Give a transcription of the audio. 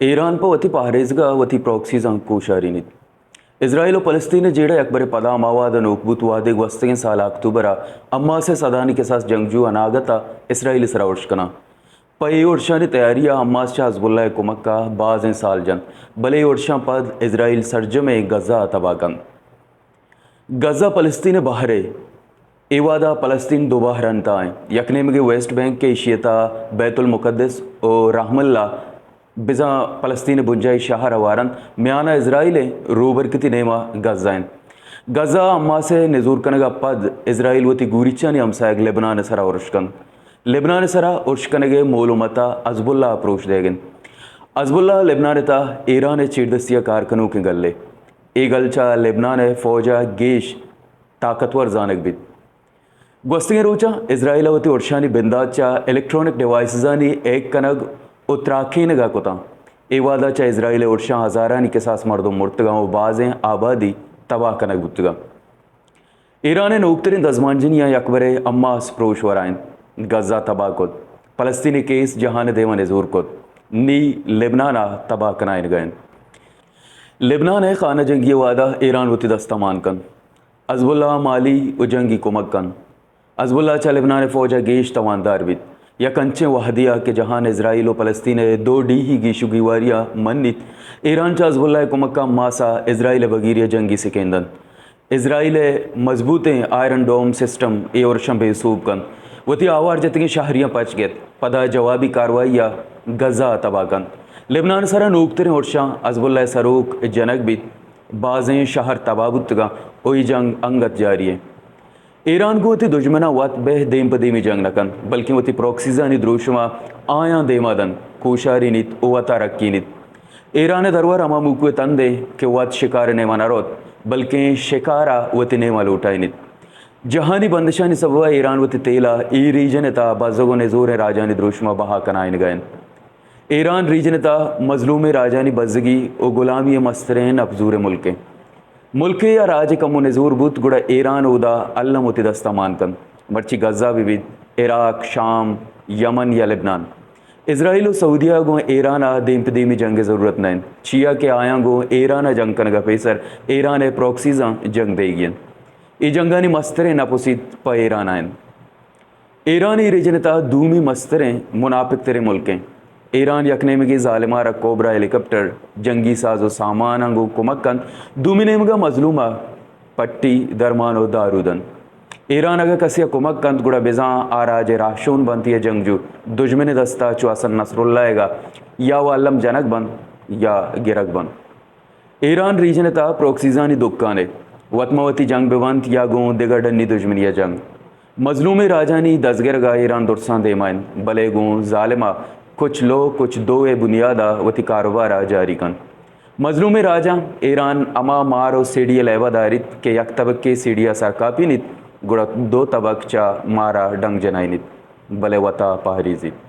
ایران پہ وتی پہریزگ ءَ وتی پراکسیزاں کوشارینیت۔ اسرائیل ءُ پلستین ءِ جیڑہ یکبرے پدا ہما وہد ءَ نوک بوت، وہدے گوستگیں سال ءِ اکتوبر ءَ حماس ءِ سدانی کساس جنگجو اناگت ءَ اسرائیل ءِ سرا ارش کناں۔ پہ اے ارشانی تیاری ءَ حماس چہ حزب اللہ ءِ کمک ءَ بازیں سال جنت، بلے اے ارشاں پد اسرائیل سرجمیں غزہ ءَ تباہ کنت۔ غزہ پلستین ءِ بہرے۔ اے وہد ءَ پلستین دو بہر ءِ تہا انت۔ یک نیمگے ویسٹ بینک کہ ایشی ءِ تہا بیت المقدس ءُ رحم اللہ بزاں پلستین ءِ بنجاہی شہر ہوار انت، میان ءَ اسرائیل ءِ روبرکتی نیم ءَ غزہ انت۔ غزہ ءَ حماس ءِ نزور کنگ ءَ پد اسرائیل وتی گوریچانی ہمساہگ لبنان ءِ سرا ارش کنت۔ لبنان ءِ سرا ارش کنگ ءِ مول ءُ متاہ حزب اللہ ءَ پروش دئیگ انت۔ حزب اللہ لبنان ءِ تہا ایران ءِ چیردستی ءَ کار کنوکیں گلے۔ اے گل چہ لبنان ءِ فوج ءَ گیش طاقتور زانگ بیت۔ گوستگیں روچاں اسرائیل ءَ وتی ارشانی بندات چہ الیکٹرانک ڈیوائسزانی ہیک کنگ ءُ تراکینگ ءَ کتاں۔ اے وہد ءَ چہ اسرائیل ءِ ارشاں ہزارانی کساس مردم مرتگاں ءُ بازیں آبادی تباہ کنگ بوتگاں۔ ایران ءِ نوکتریں دزمانجنیاں یکبرے حماس پروش ورا انت۔ غزہ تباہ کت۔ پلستین ءِ کیس جہان ءِ دیما نزور کت۔ نی لبنان ءَ تباہ کنائینگ ءَ انت۔ لبنان ءِ خانہ جنگی ءِ وہد ءَ ایران وتی دست ءَ مان کنت۔ حزب اللہ ءَ مالی ءُ جنگی کمک کنت۔ حزب اللہ چہ لبنان ءِ فوج ءَ گیش تواندار بیت۔ یک انچیں وہدے ءَ کہ جہان اسرائیل ءُ پلستین ءِ دو ڈیہی گیش ءُ گیواری ءَ منیت، ایران چہ حزب اللہ ءِ کمک ءَ حماس ءَ اسرائیل ءِ بگیری ءَ جنگی سکین دنت۔ اسرائیل ءِ مضبوطیں آئرن ڈوم سسٹم اے ارشاں بے سوب کنت۔ وتی آوار جتگیں شہریاں پچ گیت، پدا جوابی کاروائی ءَ غزہ ءَ تباہ کنت۔ لبنان ءِ سرا نوکتریں ارشاں حزب اللہ ءِ سروک جنگ بیت۔ بازیں شہر تباہ بوتگاں ءُ اے جنگ انگت جاری انت۔ ایران گوں وتی دژمناں وت بہ دیم پہ دیمی جنگ نہ کنت، بلکیں وتی پراکسیزانی دروشم ءَ آیاں دیما دنت، کوشارینیت ءُ وت ءَ رکینیت۔ ایران ءِ درور ہما موکو ءِ تند انت کہ وت شکار ءِ نیما نہ روت، بلکیں شکار ءَ وتی نیما لوٹائینیت۔ جہانی بندشانی سبب ءَ ایران وتی تیل ءَ اے ریجن ءِ تہا بزگ ءُ نزوریں راجانی دروشم ءَ بہا کنائینگ ءَ انت۔ ایران ریجن ءِ تہا مظلومیں راجانی بزگی ءُ گلامی ءِ مستریں نپزوریں ملک انت۔ ملکے یا راجے کمو نزور بوت، گڑا ایران اودا الم وتی دست ءَ مان کنت۔ مرچی غزہ بہ بیت، عراق، شام، یمن یا لبنان۔ اسرائیل ءُ سعودیہ ءَ گوں ایران ءَ دیم پہ دیمی جنگ ءِ ضرورت نہ انت، چیا کہ آیاں گوں ایران ءَ جنگ کنگ ءَ پیسر ایران ءِ پراکسیزاں جنگ دئیگی انت۔ اے جنگانی مستریں نپ ءُ سیت پہ ایران ءَ انت۔ ایران اے ریجن ءِ تہا دومی مستریں منافق تریں ملک انت۔ ایران یک نیمگے ظالم ءَ را کوبرا ہیلی کاپٹر، جنگی ساز ءُ ساماناں گوں کمک کنت، دومی نیمگ ءَ مظلوم ءَ پٹی، درمان ءُ دارو دنت۔ ایران اگاں کسے ءَ کمک کنت، گڑا بزاں آ راج ءِ راہشون بنت یا جنگجو، دژمن ءِ دست ءَ چو حسن نصراللہ ئیگ ءَ یا وَ الم جنگ بنت یا گرگ بنت۔ ایران ریجن ءِ تہا پراکسیزانی دکانے، وت ماں وتی جنگ بہ بنت یا گوں دگہ ڈنی دژمنی ءَ جنگ۔ مظلومیں راجانی دزگرگ ءَ ایران درساں دیما انت، بلے گوں ظالم ءَ کچ لو کچ دو ءِ بنیاد ءَ وتی کاروبار ءَ جاری کنت۔ مظلومیں راجاں ایران ہما مار ءُ سیڑی ءِ لیب ءَ داریت کہ یک تبکے سیڑی ءَ سر کاپینیت، گڑا دو تبک چہ مار ءَ ڈنگ جنائینیت، بلے وت ءَ پہریزیت۔